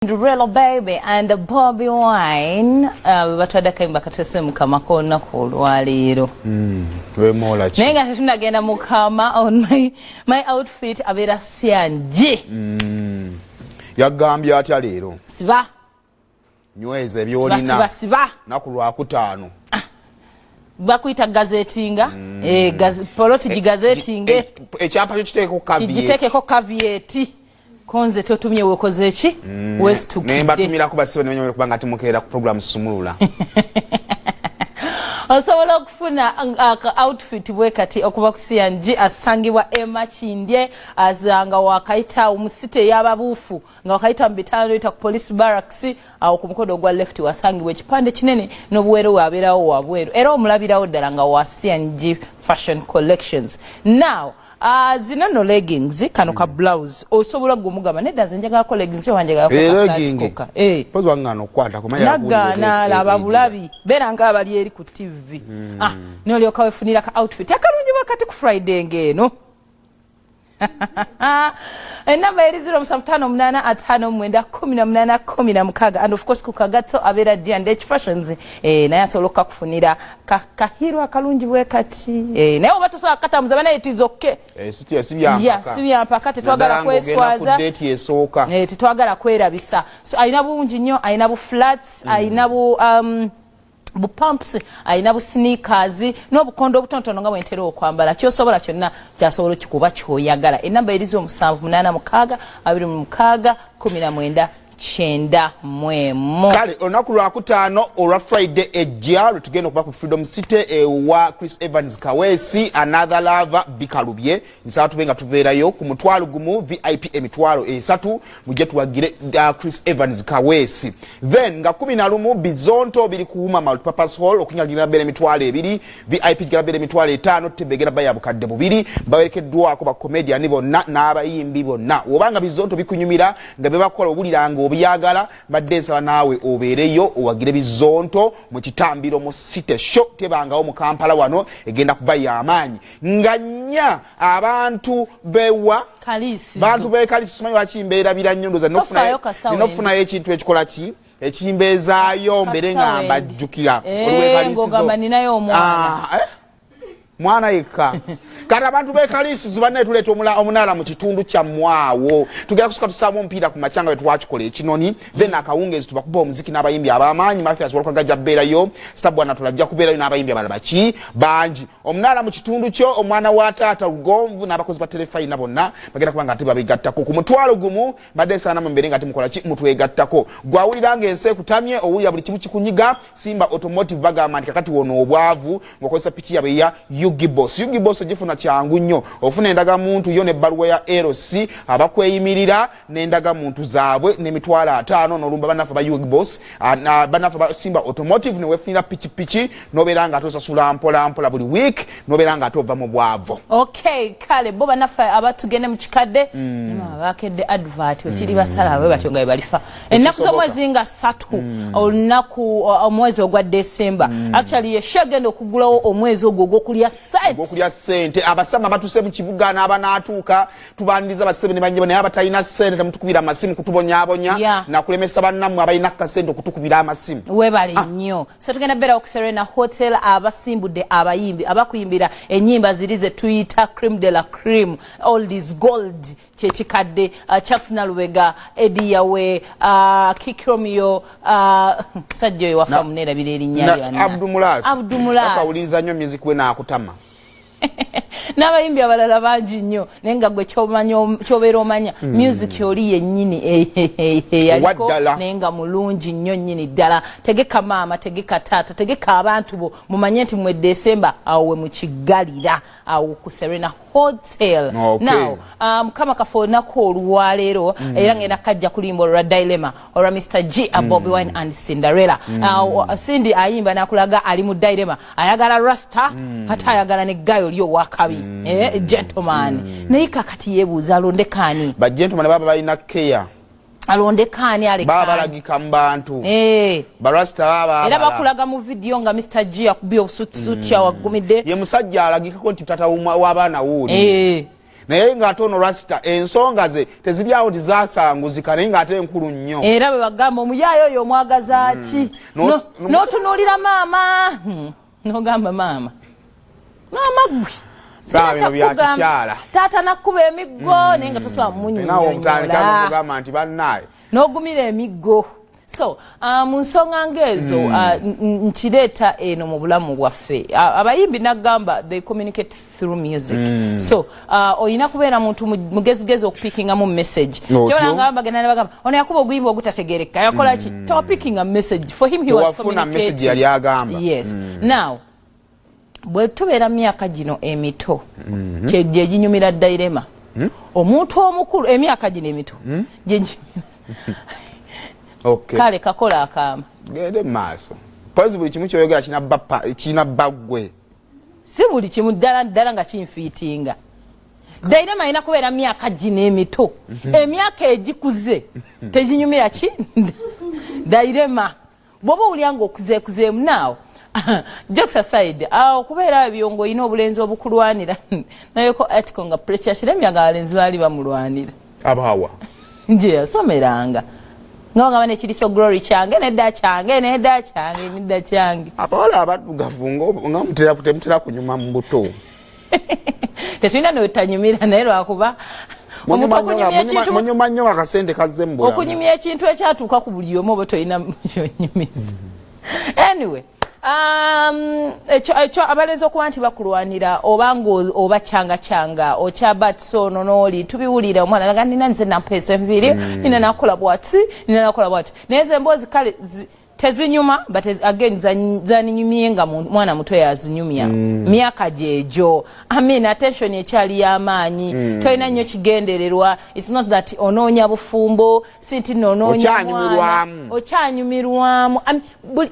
Cinderella Baby and Bobi Wine batwadde akayimba katese mukama k'olunaku olwaleero. Naye nga tetunagenda mukama, on my outfit abeera syanji. Yagambye atya leero? Siba. Nyweza ebyolina. Siba, siba. Naku lwakutaano. Bakuyita gazetinga. Poloti gigazetinge. Ekyapa kyo kiteekeko caveat. Kigitekeko caveat. Konze totumye, wekoze ki? Wesitukidde. Nembatumirako basibe nebanyomerwa kubanga timukeera ku program Sumulula. Osobola okufuna aka outfit bwe kati okuva ku CNG, asangibwa Emakindye, azanga wakayita mu city ey'ababuufu, nga wakayita mu bitaano, yita ku police barracks, awo ku mukono ogwa left wasangibwa ekipande kinene n'obuweero wabeerawo wabweru, era omulabirawo ddala nga wa CNG Fashion Collections. Now zino no leggings, kano ka blouse, osobola gwe omugamba, "Nedda, nze njagalako leggings oba njagalako kasaati kokka." Pozi waŋŋaana okukwatako. Nagaana, laba bulabi, beera nga abali eri ku TV. Ah, nolyoka wefunira ka outfit akalungi bwakati ku Friday ng'eno. Enamba eri 0758591816. And of course ku kagato abeera D&H Fashions, naye asobola okukakufunira kahiro akalungi bwe kati, naye oba tosobola kukatambuza banaye, it is okay. Si si byampaka, tetwagala kweswaza. Date esooka. Tetwagala kwerabisa. So alina bulungi nnyo, alina bu flats, alina bu pumps, alina bu sneakers n'obukondo obutonotono nga bwentera okwambala. Kyosobola kyonna kyasobola okikuba kyoyagala. Enamba erizo 786 26 19 91. Kale olunaku lwakutaano olwa Friday ejja lwe tugenda okuba ku Freedom City ewa Chris Evans Kaweesi, Another Lover Bikalubye. Nsaba tube nga tubeerayo ku 10,000, VIP 30,000. Mujje tuwagire Chris Evans Kaweesi. Then nga 11, Bizonto biri kuwuma Multipurpose Hall, okunyagirira beera 20,000, VIP gigala beera 50,000, tebegera baya 2000. Bawerekeddwako bacomedian bonna n'abayimbi bonna. Obanga Bizonto bikunyumira nga bebakola owulira nga obyagala, mbadde nsaba naawe obeereyo owagire Bizonto mu kitambiro mu City Show. Tebangawo mu Kampala wano, egenda kuba y'amaanyi. Nga 4, abantu bewa Kalisizo. Bantu bekalisi, simanyi lwaki mbeerabira nnyo. Ndoza Tofaayo, kasita nina okufunayo ekintu ekikola ki ekimbeezaayo, mbeere nga Kasita mbajjukira. Ng'ogamba ninayo omwana. Ah, eh? Mwana yekka. Kati abantu bekalisizo bannaye, tuleeta omunaala mu kitundu kyammwawo. Tugenda kusuka tusaamu omupiira ku makya nga bwe twakikola ekinoni, then akawungeezi tubakuba omuziki n'abayimbi ab'amaanyi. Mathias Walukaga ajja kubeerayo, Stabwana tulajja kubeerayo n'abayimbi abalala baki bangi. Omunaala mu kitundu kyo, omwana wa taata Lugonvu n'abakozi ba Terefayina bonna bagenda kuba nga ate babigattako ku 10,000. Mbadde nsaana mu mbeere nga temukola ki, mutwegattako. Gwawulira ng'ensi ekutamye, owulira buli kimu kikunyiga, Simba Automotive bagamba nti kakati wono obwavu ng'okozesa piki yabwe eya Ugibos. Ugibos ogifuna kyangu nnyo, ofuna endagamuntu yo n'ebbaluwa ya LC abakweyimirira n'endagamuntu zaabwe n'50,000, n'olumba bannaffe ba Ugibos, bannaffe ba Simba Automotive, newefunira pikipiki n'obeera nga ate osasula mpola mpola buli week, n'obeera nga ate ova mu bwavu. Okay, kale bo bannaffe abatugende mu kikadde, bakedde advert wekiri basala bwe batyo nga bwe balifa ennaku z'omwezi nga 3, olunaku omwezi ogwa December. Actually yesho agenda okugulawo omwezi ogwo ogw'okulya sente. Ogwokulya ssente. Abasama batuse mu kibuga n'abanaatuuka, tubaniriza basebe ne bannyabo, naye abatalina ssente temutukubira amasimu kutubonyaabonya nakulemesa bannammwe abalina kasente okutukubira amasimu. Webale nnyo. So tugenda beerawo ku Serena Hotel, abasimbudde abayimbi abakuyimbira ennyimba ziri ze tuyita cream de la cream, old is gold, kyekikadde, Charles Nalubega, Edi Yawe, Kikromio, musajja oyo wafa muneerabira erinnya lye. Abdu Mulas. Abdu Mulas. Akawuliriza nnyo music we n'akutama. N'abayimbi abalala bangi nnyo, naye nga gwe kyobeera omanya music oli yennyini eyaliko. Owaddala. Naye nga mulungi nnyo nnyini ddala. Tegeka maama, tegeka taata, tegeka abantu bo, mumanye nti mwe Desemba awo we mukigalira awo ku Serena Hotel. Now kama kafe olunaku olwaleero, era ngenda kajja kulimba olwa Dilemma olwa Mr G, Bobi Wine and Cinderella. Cindy ayimba nakulaga ali mu dilemma, ayagala rasta, ate ayagala ne guy oli owakabi, gentleman. Naye kakati yeebuuza alondekaani. Bagentleman baba balina keya. Alondekaani. Baba Alekaani. Balagika mu bantu. Barasita baba Era abala. bakulaga mu vidiyo nga Mr G akubye obusuutisuuti awagumidde. Ye musajja alagikako nti tata w'abaana wuuli. Naye ng'ate ono Rasita ensonga ze teziri awo, tizasanguzika, naye ng'ate enkulu nnyo. Era bwe bagamba omuyaayo oyo omwagaza ki? N'otunuulira maama, n'ogamba maama, maama gwe. Sawa bino bya kikyala. Taata nakkuba emiggo, naye nga tosobola munyonyola okugamba nti bannaaye. N'ogumira emiggo. So mu nsonga ng'ezo, nkireeta eno mu bulamu bwaffe. Abayimbi nagamba they communicate through music. So oyina kubeera muntu mugezigezi okupikingamu message. Kyolanga bagenda ne bagamba ono yakuba oguyimba ogutategereka, yakola ki? Topikinga message. For him, he was communicating yali agamba. Yes. Now bwe tubeera mu myaka gino emito, gye ginyumira Dilema. Omuntu omukulu, emyaka gino emito kale kakola akaama. Gende maaso pozi, buli kimu kyoyogera kirina baggwe. Si buli kimu ddala ddala nga kinfiitinga. Dilema alina kubeera myaka gino emito. Emyaka egikuze teginyumira ki Dilema. Bw'oba owulira nga okuzeekuzeemu. Naawe, jokes aside, okubeera ebyo ng'olina obulenzi obukulwanira, nayeko article nga Preacher Kiremya nga abalenzi baali bamulwanira. Abawa? Nje yasomeranga nga bagamba nekiriso Glory kyange, nedda kyange, nedda kyange, nedda kyange. Abawala abaddugavu nga mutera temutera kunyuma mu buto. Tetulina newetanyumira, naye lwakuba munyuma nnyo akasente kazze mu bulamu. Okunyumya ekintu ekyatuuka ku buli omu, oba tolina kyonyumiza. Anyway, ekyo abalenzi okuba nti bakulwanira, oba nga oba cyanga cyanga okyabatisa ono n'oli, tubiwulira. Omwana naga nina nze nampeesa enviiri, nina nakola bwati, nina nakola bwati, naye ze emboozi kale tezinyuma. But again, zaninyumye nga mwana muto yazinyumya. Myaka gyegyo, I mean, attention ekyali y'amaanyi. Tolina nnyo kigendererwa. It's not that onoonya bufumbo, si nti nonoonya mwana, okyanyumirwamu.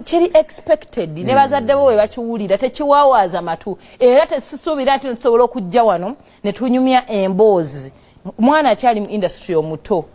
Kiri expected. Ne bazadde bo bwe bakiwulira tekiwawaaza matu, era tesisuubira nti tusobola okujja wano ne tunyumya emboozi mwana akyali mu industry omuto.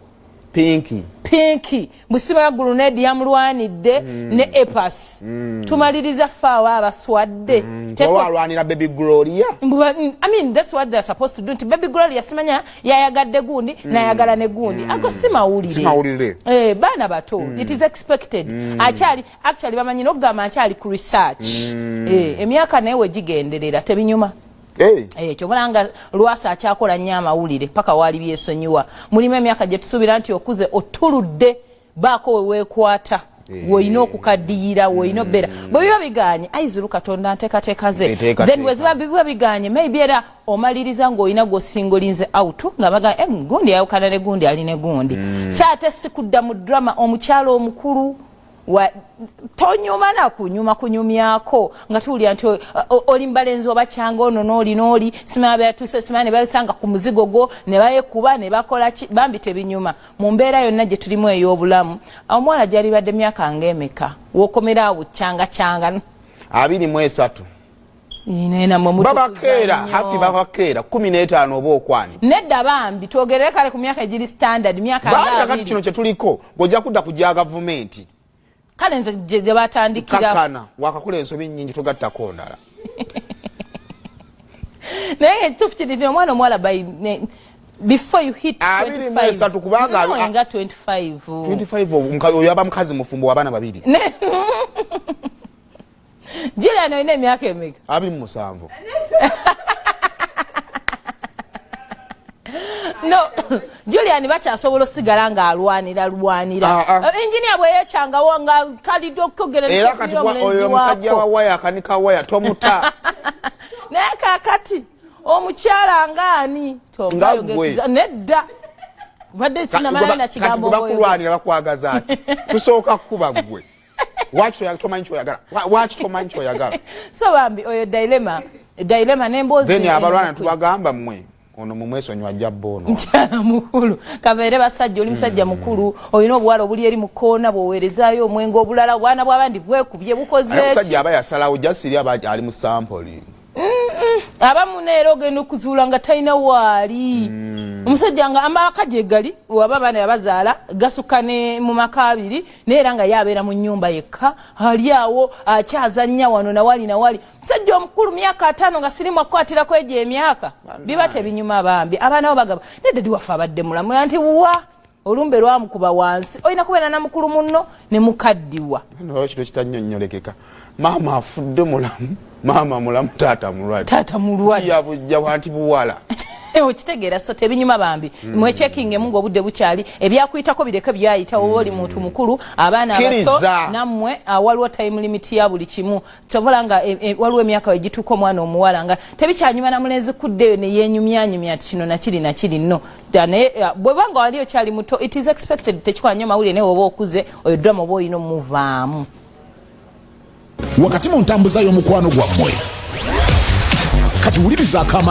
Pinki. Pinki busiba grenade yamulwanidde ne Apass. Tumaliriza faawo abaswadde. Alwanira Baby Gloria. I mean, that's what they're supposed to do, nti Baby Gloria simanya yayagadde gundi, nayagala ne gundi. Ago si mawulire. Eh, baana bato. It is expected. Akyali, actually bamanyi n'okugamba nkyali ku research. Eh, emyaka naye wegigenderera tebinyuma. Hey. Eh, kyobulanga Lwasa akyakola nnyo amawulire paka waali byesonyiwa. Mulimu emyaka gye tusuubira nti okuze, otuludde, baako we weekwata, woolina okukaddiyira, woolina obeera. Bwe biba biganye, aizulu Katonda nteekateeka ze. Then bwe ziba biba biganye, maybe era omaliriza ng'olina gw'osingolinze out, nga baga eh, gundi ayawukana ne gundi, ali ne gundi. So ate si kudda mu drama. Omukyalo omukulu tonyuma nakunyuma kunyumyako nga tuwulira nti oli mubalenzi oba kyanga ono nooli nooli, simanya byatuuse, simanya ne basanga ku muzigo gwo ne bayekuba ne bakola ki. Bambi tebinyuma mu mbeera yonna gye tulimu ey'obulamu. Omuwala gyalibadde myaka ngaemeka wokomera awo kyanga kyanga? 23. Babakeera hafi, babakeera 15 oba okwani. Nedda bambi, twogerere kale ku myaka egiri standard, myaka Banga kati kino kyetuliko, ng'ojja kudda ku gya gavumenti. Kale nze gye batandikira. Kakana wakakola ensobi nnyingi, togattako ndala. Naye ekituufu kiri nti omwana omuwala by before you hit 23, kubanga nga 25. 25 oyo aba mukazi mufumbo w'abaana babiri. Julian, olina emyaka emeka? 27. No, Julian bakyasobola osigala ng'alwanira lwanira. Engineer bwe yekyangawo nga kalidde okukogera. Era kati oyo omusajja wa waya akanika waya tomuta. Naye kakati omukyala ngaani? Nedda, badde sinamala na kigambo. Bakulwanira bakwagaza ati tusooka kukuba ggwe. Waki tomanyi kyoyagala? Waki tomanyi kyoyagala? So bambi oyo Dilema, Dilema n'emboozi. Then abalwana tubagamba mmwe ono mumwesonyiwa, ajja bba ono. Mukyala mukulu kabeere basajja, oli musajja mukulu, olina obuwala obuli eri mu koona, bw'oweerezaayo omwenge obulala, obwana bw'abandi bwekubye bukoze. Omusajja aba yasalawo jasiri, aba ali mu sampling. Abamu neera ogenda okuzuula nga talina waali. Omusajja nga amaka gye gali, waba abaana yabazaala gasukka ne mu maka abiri, naye era nga ye abeera mu nnyumba yekka, ali awo akyazannya wano nawali nawali. Musajja omukulu, myaka 50, nga sirimu akukwatirako egyo emyaka. Biba tebinyuma bambi. Abaana bo bagamba, "Naye daddy waffe abadde mulamu." Nti wa olumbe lwamukuba wansi, olina kubeera na mukulu munno ne mukaddiwa. Kino kitanyonyolekeka. Maama afudde mulamu, maama mulamu, taata mulwadde. Taata mulwadde. Yabujja wanti buwala. Okitegeera? So tebinyuma bambi. Mwekyekingemu nga obudde bukyali. Ebyakuyitako bireke byayita. Oba oli muntu mukulu, abaana abato Kkiriza. nammwe, waliwo time limit ya buli kimu. Kyobola nga waliwo emyaka egituuka omwana omuwala nga tebikyanyuma na mulenzi kuddeeyo neyenyumyanyumya nti kino nakiri nakiri. No. Naye bweba nga wali okyali muto, it is expected, tekikola nnyo mawulire. Naye oba okuze, oyo drama oba olina omuvaamu. Wakati mu ntambuza y'omukwano gwammwe, kati wuliriza akaama.